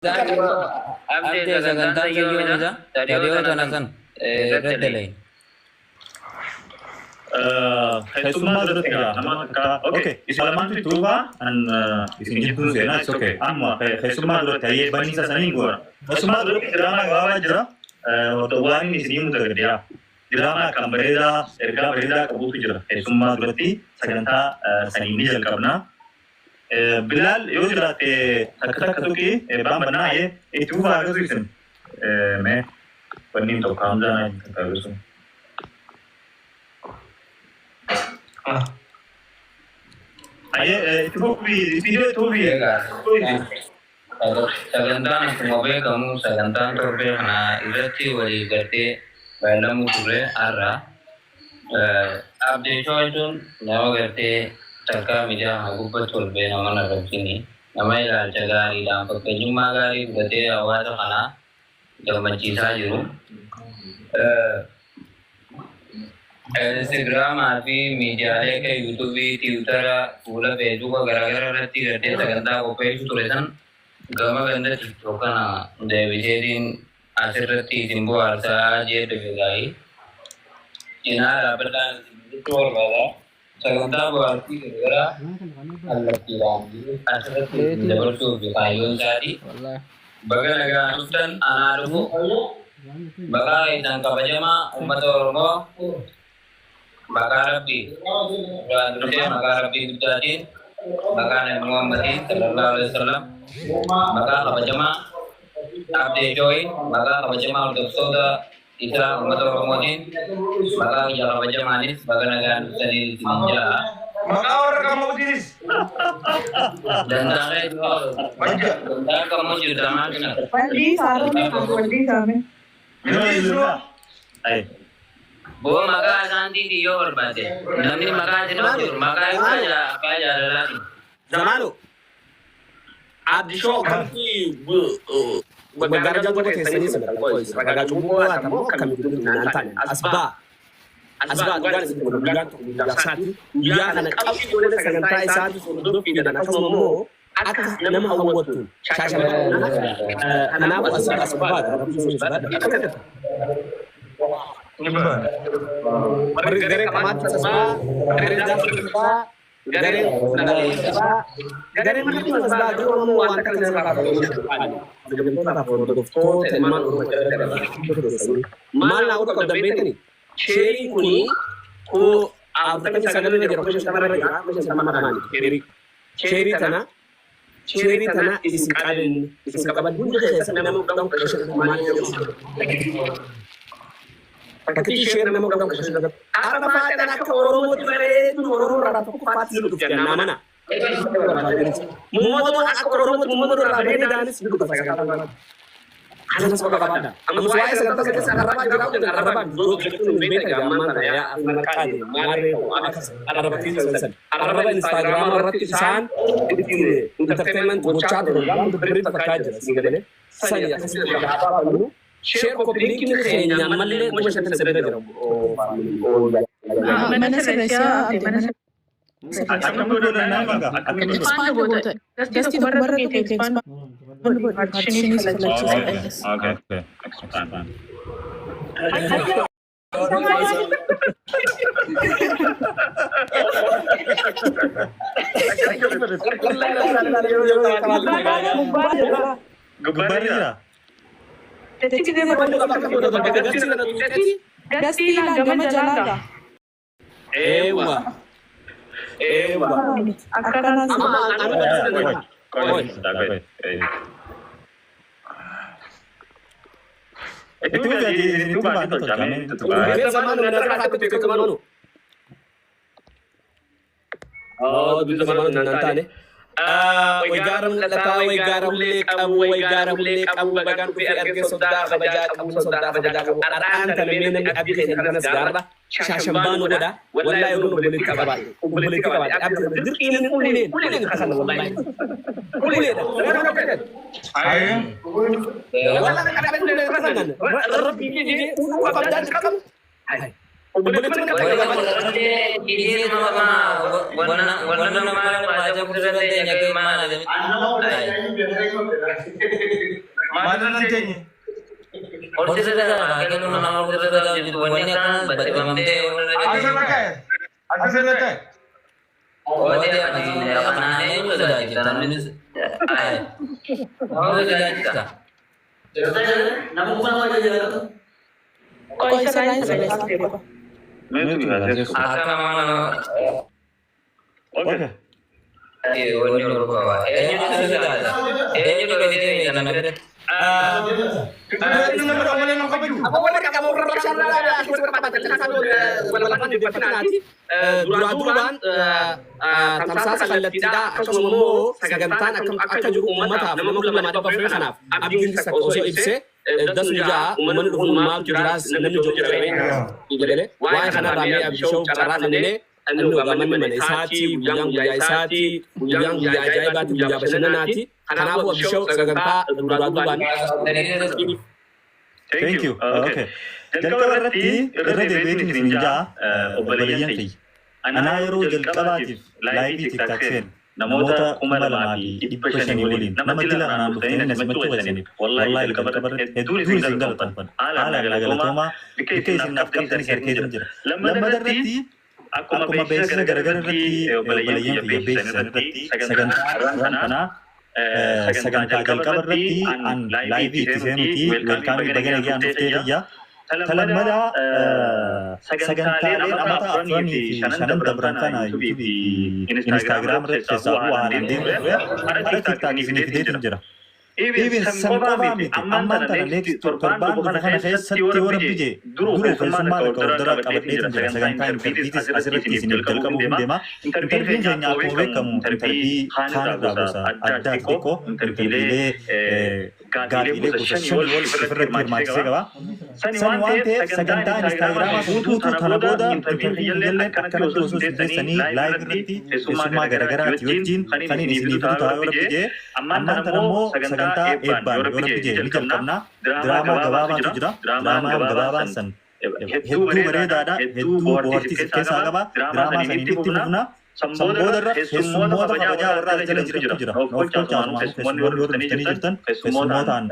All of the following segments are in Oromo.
Abdee sagantaan yoomidha. Dhiyoo tana san irratti dalayin. Keessummaa duratti egaa nama takka, okay, isa lamaantu itti dhufaa, an isin jidduun seenaa, it's okay. Amma keessummaa duratti hayyee banniisa saniin goona. Keessummaa duratti diraamaa gabaabaa jira. Waan inni isin himu tagaddiyaa. Diraamaa kan bareedaa, ergaa bareedaa qabutu jira. Keessummaa duratti sagantaa saniin ni jalqabna. Bilaal yoo jiraatte takka takka tuqi baan bannaa, hayyee itti fufaa argatu isin. Mee wanni tokko Hamzaa naa takka argatu. Hayyee itti fufi, istiidiyoo itti fufi. Egaa sagantaan akkuma beekamu sagantaan torbee kana irratti walii galtee beellamuu turre har'a. Abdee Shoo jechuun nama gartee takkaa miidiyaa kana gubbatti ol ba'ee nama narrabsini. Nama ilaalcha gaariidhaan fakkeenyummaa gaarii fudhatee hawaasa kana gammachiisaa jiru. Instagramaa fi miidiyaalee akka YouTubeii, Tiwutara, fuula Feesbuuka garaagaraa irratti gartee sagantaa qopheessuu ture san gama ganda TikTok kana deebiseetiin asirratti isin bohaarsaa jee dhufe gaa'ii. Cinaa dhaabbadhaan isin jechuu barbaada. Sagantaa bohaartii garaagaraa kallattiidhaan asirratti isin dabarsuuf kaayyoon isaati. Baga nagaan dhuftan, anaa dhufu. Maqaa keessan kabajamaa uummata Oromoo, maqaa Rabbii duraan dursee maqaa Rabbii guddaatiin, maqaa Nabi Muhammadin sallallahu alaihi wasallam, maqaa kabajamaa Abdee Shooyin, maqaa kabajamaa hordoftoota isaa uummata Oromootiin, maqaa kiyya kabajamaanis baga nagaan dhuftanii isinin ja'a. Maqaa warra kamuutiinis. Dantaa kee dantaa kamuu jirta maal kana? Walii saarame walii saarame. Ay. Boo maqaa isaantiiti yoo barbaadde namni maqaa isin jiru maqaa isaa abbaa jaalalaati. Zamaanu Abdishoo akkamitti magaalaa duuba teessanii sana ragaa cubbuu haatamoo akkamitti naan taane as baa as baa, dhugaan isin guyyaan tokko guyyaa isaati, guyyaa kana qabxii goonee sagantaa isaati hordoffiidhaan akkasuma immoo akka nama hawwattu shaashamanii, kanaafuu as as baadha rabbi isin sodaadha akkam jirta? Warri garee qamaatti as baa, garee jaarsa as baa, garee garee mana as baa, garee Oromoo waan akka kana irraa kabajamtootaaf hordoftoota ilmaan Oromoo maal naa godhu qabdan beektanii? Sheeriin kuni 49,000 irra jira, 50,000 irra jira, 50,000 kanaani sheerii. Sheerii tana isin qaban, isin qaban hundi keessan nama 10 15 maal jedhu. Fakkiitti share nama 10 15 irra. Arra faaxan akka Oromootti bareedu Oromoo irraa tokko faatti ni dhufti jennaa mana. Mummootoo akka Oromootti mummootoo irraa bareedaanis ni dhufa sagantaa. Kanas qofa qabaadha. Ammas waa'ee sagantaa keessa arrabaa jira, hojjetan arrabaa jechuun hin beektan ammaan tana yaa afmarqaati maarree akkas arraba keessa san arraba Instagraama irratti isaan ittiin entertainment gochaa turan waan bareedu fakkaa jira si galee sani akkasitti irraa baafannu share copy linkiin keenya ammallee 58,000 jira. Mana sirreessaa Abdee, mana sirreessaa. Akkam godhuu danda'ama gaa? Akkam godhuu? Expand goota. Gastii tokko irra tuqeeti expand godhi. Partitionii filachiisa. Okay. Okay. Expand. Gubbaarra jira. Gastii ilaa gama jalaa gaa. Eewwa. Eewwa. Akkanaa Amma ana Qoy. Qoy. Itti fufi, ati itti baasii tolchamee itti tuqaa. Zamanu nazara akka tuqe zamanu. Oh, dubbi zamanu nan taane. Way gaara mul'ataa, way gaara hullee qabu, way gaara hullee qabu, bagaan dhufee argee soddaa kabajaa qabu, soddaa kabajaa qabu. Har'aan tana mee namni abdii keenya kanas gaarra shaashambaa nu godha. Wallaahi yeroo obboleettii qabaate, obboleettii qabaate, abdii sana dirqiin uleen, uleen itti kasanna wallaahi. Uleedha. Wallaahi uleen itti kasanna. Rabbi jee uluu qabdaa dirqama. Okay. Duraa tamsaasa kallattiidhaa akkasuma immoo sagantaan akka jiru uummataaf nama 2,400 kanaaf abdiin osoo ibsee dasnu ja'a uummanni dhufuun maaltu jiraas namni jiru jedhee waa'ee kanarraa mee abdishoo carraa kanneen inni dhugamanni mana isaatii guyyaan guyyaa isaatii guyyaan guyyaa ajaa'ibaati guyyaa bashannanaati kanaafuu abdishoo sagantaa duraa duubaan. Thank you. Okay. Jalqaba irratti irra deebiitiin isin ja'a obboleeyyan kiyya. Anaa yeroo jalqabaatiif laayivii TikTok seene namoota 2,500 waliin nama dila kanaan dhuftanii na simachuu keessaniif wallaahi jalqaba irratti hedduun isin galateeffadha. Haala galatoomaa bikka isin naaf qabdanis harkeetiin jira. Lammata irratti akkuma beeksisa garagara irratti obboleeyyan kiyya beeksisan irratti sagantaa kanaa sagantaa jalqaba irratti an laayivii itti seenuti weelkaamii baga nagaan dhuftee kiyya. Talammada sagantaaleen amata 4 fi 5 dabran kana YouTube fi Instagram irratti keessaa bu'aa haalaan deemu ture. Hara TikTok isinii fideetiin jira. Even san qofaa miti ammaan tana next torbaan dhufu kana keessatti yoo rabbi jee duruu keessummaa takka ordoraa qabadheetiin jira. Sagantaa intarviitis asirratti isiniif jalqabuuf hin deema. Intarviin keenya akkuma beekamu intarvii kaan irraa gosa addaa xixiqqoo intarviilee gaafiilee gosa 5 ol ofirratti hirmaachisee qaba. San waan ta'eef sagantaa Instagraamaa sun guutuu kana booda intarvii illee akkanatti osoo isin teessanii laayiv irratti keessummaa garagaraati wajjin kan inni isinii fidu ta'a yoo rabbi jee. Ammaan tana immoo sagantaa eebbaan yoo rabbi jee ni jalqabna. Diraamaa gabaabaatu jira. Diraamaan gabaabaan san hedduu bareedaadha. Hedduu bohaartii keessaa qaba. Diraamaa saniin itti fufna. San booda irra keessummoota kabajaa warra as jala jirantu jira. Of kolchaa asumaanuu keessummoonni warri dhuftanii jirtan keessummootaan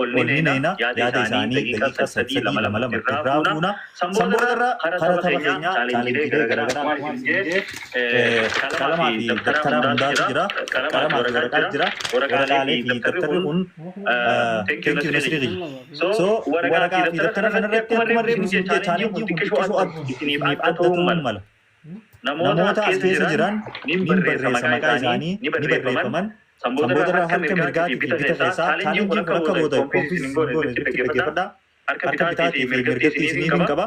ol ni neena yaada isaanii daqiiqaa 3 2 2 irraa fuuna. San booda irra kara tapha keenyaa chaalenjiilee garaagaraa qalamaa fi dabtara hundaatu jira. Qalamaa fi waraqaa jira. Waraqaalee fi dabtarri kun thank you Nasri. So waraqaa fi dabtara kanarratti akkuma reefu isin jee chaalenjiin kun xiqqishoo isiniif adda ta'uu mala. Namoota as keessa jiran ni barreessa maqaa isaanii ni barreeffaman. San booda irra harka mirgaatii fi bita keessaa chaalenjiin kun akka booda koompiis isin goone sirriitti dhaggeeffadhaa. Harka bitaatii fi mirgatti isiniif hin qaba.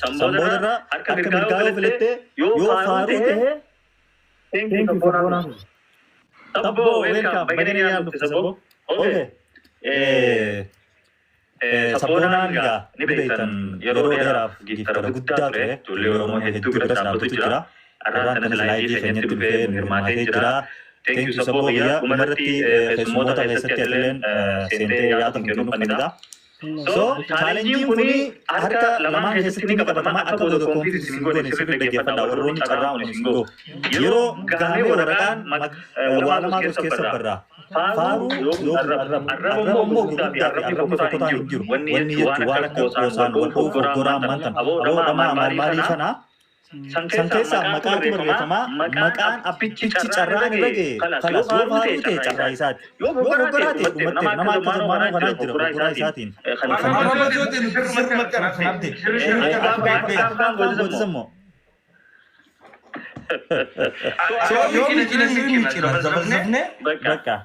San booda irra harka mirgaa yoo filatte yoo faaruu ta'e thank you sabboonaa. Sabboo welcome baga nagaan dhufte sabboo. Okay. Sabboonaan egaa ni beektan yeroo dheeraaf giiftara guddaa ture ijoollee Oromoo hedduu biras dhaabbatu jira. Har'aan kanas laayivii keenyatti dhufee nu hirmaatee jira. Thank you sabboo kiyya dhumarratti keessummoota keessatti atilleen seentee yaada kan kennuuf kanidha. So chaalenjiin kuni harka lamaan keessatti ni qabatama akka booda koompiis isin goone sirrii dhaggeeffadha warroonni carraa kun isin ga'u. Yeroo gahamee waraqaan waa lamaatu as keessa barraa. Faaruu yookiin arraba. Arraba immoo gurguddaa fi arrabni fokkotaan hin jiru. Wanni jechuun waan akka qoosaan wal dha'uu foggoraa ammaan tana. Aboo dhamaa maal maalii kana san keessaa maqaatu barreeffamaa maqaan abbichi carraan irra ga'e kalas yoo faaruu ta'e carraa isaati. Yoo foggoraa ta'e dhumatte nama akka zammaanoo kanaa jira foggoraa isaatiin. Afaan gootisammoo. Bakka.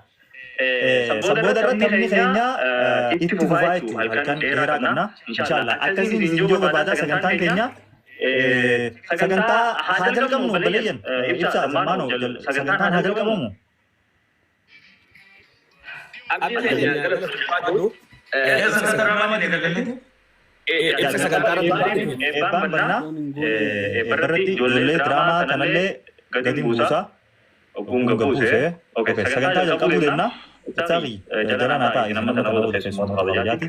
San booda irratti taphni keenya itti fufaa jechuudha. Halkan dheeraa qabna. Inshallah. Akkasiin isin ijoo barbaadaa sagantaan keenya sagantaa haa jalqabnu obboleeyyan ibsaa zammaanoo sagantaan haa jalqabamu. Ibsa sagantaa irratti Eebbaan bannaa eebbarratti ijoollee diraamaa kanallee gadi buusaa. Ogguun gabuuse. Okay, sagantaa jalqabuu deemna. Ibsaa fi jala naa ta'a. Nama kana booda keessummoota kabajaati.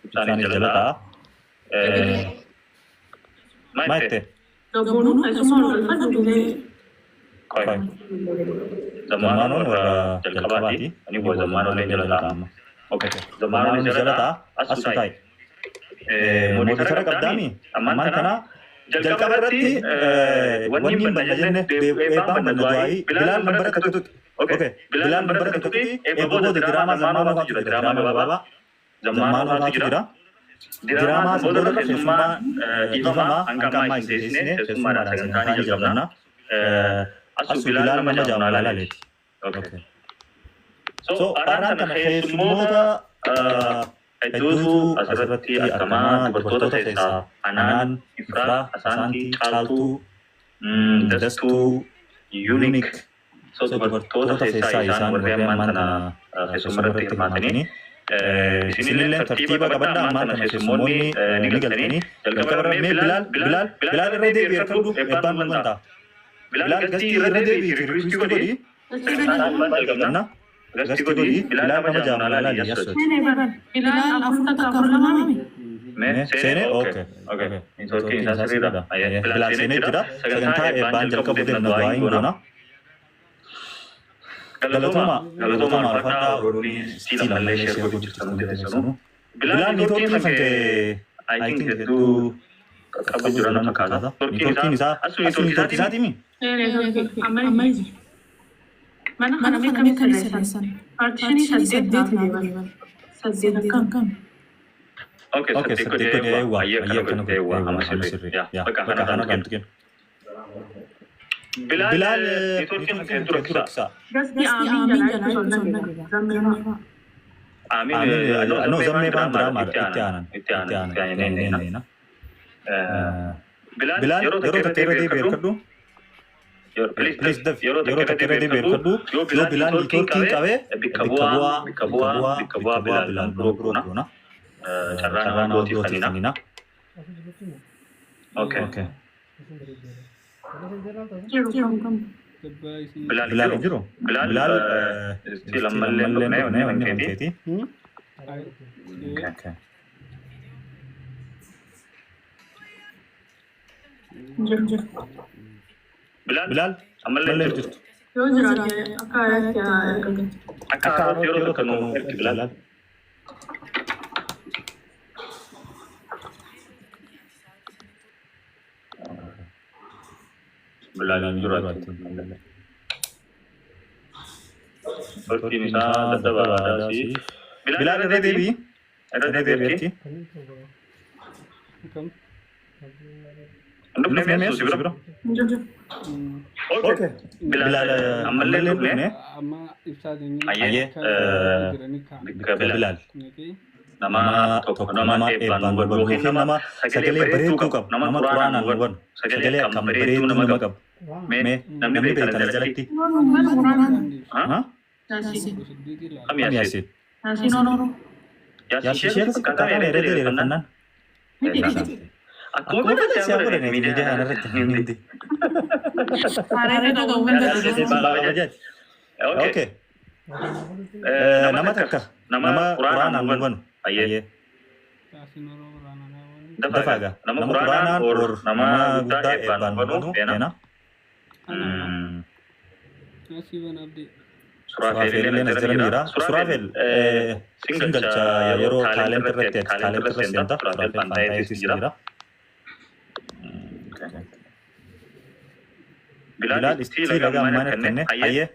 Ibsaanis jala ta'a. Maal jette? Gabboonuu keessumaa ol galfatu illee. Qoy. Zammaanoon warra jalqabaati. Ani boo zammaanoon jala ta'a amma. Okay. Zammaanoon jala ta'a. As taa'i. Mooditara qabdaami? Ammaan kana jalqaba irratti wanni hin banna jenne eebbaan banna du'aayii Bilaal nambara takka tuqi. Okay. Bilaal nambara takka tuqi eebba booda diraamaa zammaanoo faatu jira. Diraamaa gabaabaa zammaanoo faatu jira. Diraamaa san booda keessummaa dhiifamaa hanga ammaa isin teessine keessummaadhaan sagantaa ni jalqabna. Asu Bilaal nama jaamu laalaaleeti. Okay. So har'aan kana keessummoota hedduutu asirratti argamaa dubartoota keessaa Anaan, Ifraa, Asaantii, Caaltuu, Dastuu, Yuunik. So dubartoota keessaa isaan warri ammaan tana keessummaa irratti hirmaatanii isinillee tartiiba qabadhaa ammaan tana keessummoonni ni galtanii jalqaba irra mee Bilaal Bilaal Bilaal irra deebi'ee harkadhu eebbaan nu bantaa. Bilaal gastii irra deebi'ii riikwistii godhi. Jalqabna. Gastii godhi Bilaal nama jaamu laalaali yaassooti. Bilaal afur takka afur lama mi? Seenee okay. Okay. Neetwoorkiin isaa sirriidha. Bilaal seenee jira. Sagantaa eebbaan jalqabu deemna du'aayin goona. Galatooma galatooma alfadhaa warroonni stiil ammallee share godhu jirtan hundi keessanuu. Bilaal neetwoorkiin kan ka'e I think hedduu qabu jira na fakkaata. Neetwoorkiin isaa asu neetwoorkii isaatii mi? Amma jira. Mana kana mee kamitti sirreessan? Paartishinii saddeet naaf deeman. Saddeet akkam? Okay, saddeet godhee eewwa. Ayyee akkana godhee eewwa. Amma sirrii. Yaa bakka kana kana kamtu kennu. Bilaal neetwoorkiin kan ka'e hedduu rakkisaa. Gastii aamiin jalaa jechuun nan Amiin no zammee faan diraamaadha itti aanan itti aanan itti aanan. Bilaal yeroo takka irra deebi'ee harkadhu. Please daf yeroo takka irra deebi'ee harkadhu. Yoo Bilaal neetwoorkiin qabee bikka bu'aa bikka bu'aa bikka bu'aa Bilaal biroo biroo goona. Carraa nama gootiif kanina. Okay. Bilaal jiru. Bilaal still ammallee hin dhufne wanni kan keeti. Okay. Jiru. Bilaal ammallee hin jirtu. Yoo jiraate akka haaraatti haa argatu. Akka haaraatti yeroo takka nu ergi Bilaal. Bilaal hin jiru ati. Turtiin isaa dadhabaadhaa si. Bilaal irra deebi'i. Irra deebi'i achi. Hin dhufne mee si bira? Jiru. Okay. Bilaal ammallee hin dhufne. Ayyee bikka Bilaal. Nama tokko nama eebbaan nu godhu yookiin nama sagalee bareedduu qabu nama quraanaan nu godhu sagalee akkam bareedduu nama qabu. Mee namni beektan jalatti. Ha? Kam yaasiin? Yaasiin Oromoo. Yaasiin ishee akkaataa meeree dheereffannaan. Akkuma fedhan siyaa godhan miidiyaa kana irratti hindi. Haaraan dhagahuun danda'u. Okay. Nama takka nama quraanaan nu banu. Ayyee. Dafaa egaa. Nama quraanaan or nama guddaa eebbaan nu banu feena. Suraafeel as jala jira. Suraafeel sin galcha yeroo taalent irratti ati taalent irra seenta. Suraafeel faantaayeetis jira. Bilaal istii laga ammaan erkanne ayyee.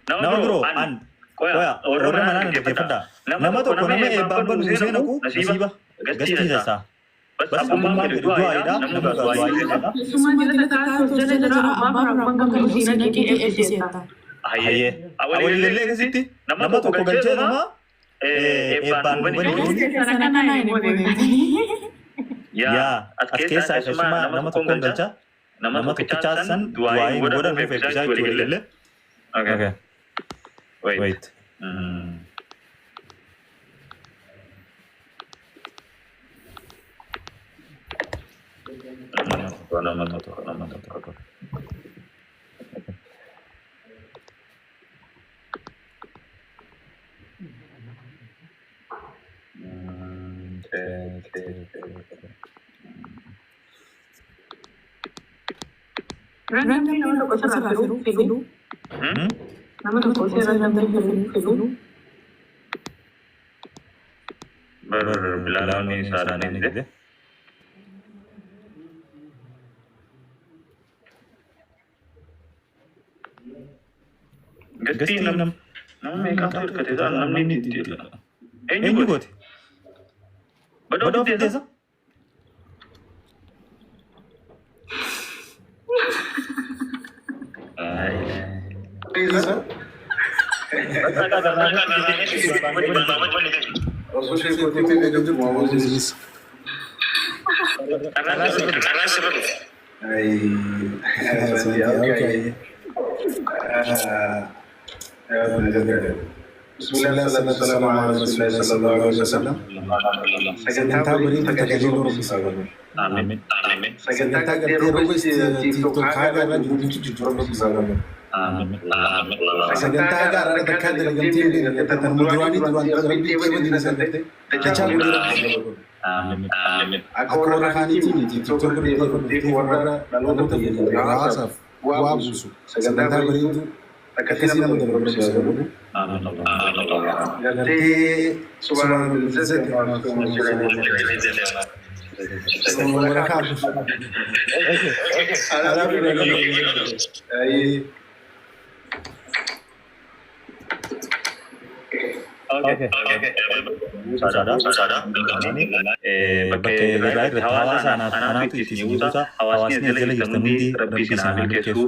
Nama biroo an qoya warra manaan dhaggeeffadhaa. Nama tokko nama eebbaan banu ishee naqu nasiiba gastii sassaa. Bas abbummaa fedhu du'aayidha. Nama du'aayidha. Keessumaa jala taa'aa jala jira abbaa fi abbaan kan qabu ishee naqee eebbiseetta. Ayyee. Waliigallee akkasitti nama tokko galchee nama eebbaan nu bani. Sana kana hin booddeetanii. Yaa as keessaa keessumaa nama tokkoon galcha. Nama tokkichaa san du'aayii nu godhan nuuf eebbisaa jechuudha waliigallee. Okay. Wait. Nama tokko nama tokko. Randomly nama tokko sirraa filuu. Nama tokko sirraa randomly filuu. Bar bilaalaawni isaadhaan dide. Gastii nama meeqaatu hirkate ta'a namni itti eenyu goote? Badoo fiddeessa? Bismillah, salatu wassalamu ala rasulillah sallallahu alaihi wasallam. Sagantaa bareedu tajaajila Rabbi Amiin. Sagantaa gartee roga TikTok haga irra jirutu jiru Rabbi Amiin. Sagantaa haga irra takkaa dalagamtee hin beekne tan muduraanii duraan Rabbi qeema diina san gartee dachaa godhee Rabbi Amiin. Akka warra kaaniitiin TikTok irra warra dhaloota hawaasaaf bu'aa buusu sagantaa bareedu akkasii nama dalagu Rabbi. Gartee subhaana Okay. Bakka irraa irratti hawaasa anaatu itti isin buusa. Hawaasni jala jirtan hundi Rabbi isin haa milkeessu.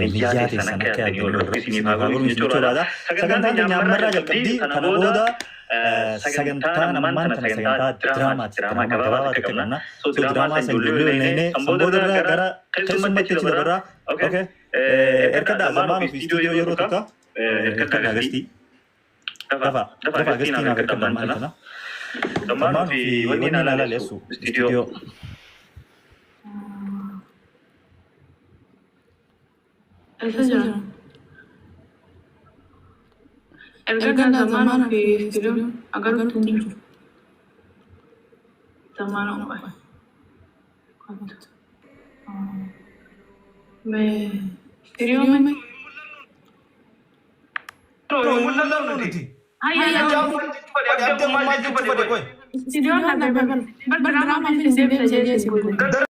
Niyyaa teessan akka yaaddanii ol Rabbi isiniif haa godhu jechuudha. Sagantaan keenya ammarraa jalqabdi. Kana booda sagantaan ammaan tana sagantaa diraamaati. Diraamaa gabaabaa tokko qabna. So diraamaa san ijoollee waliin san booda irraa gara keessummaatti achi dabarraa. Okay. Erkadhaa zamaan ofii istuudiyoo yeroo tokko erkadhaa gastii. Dafa dafa gastii naaf erkadhaa maal kana. Zamaan ofii wanni naa ilaaleessu istuudiyoo. Eessa jira? Erga zamaan fi istuudiyoon agaruutti hin jiru. Zamaan oomishee. Mee istuudiyoo mee? Istuudiyoon na gargaara. Bar diraamaa fi isin deebisa jee isin godhe.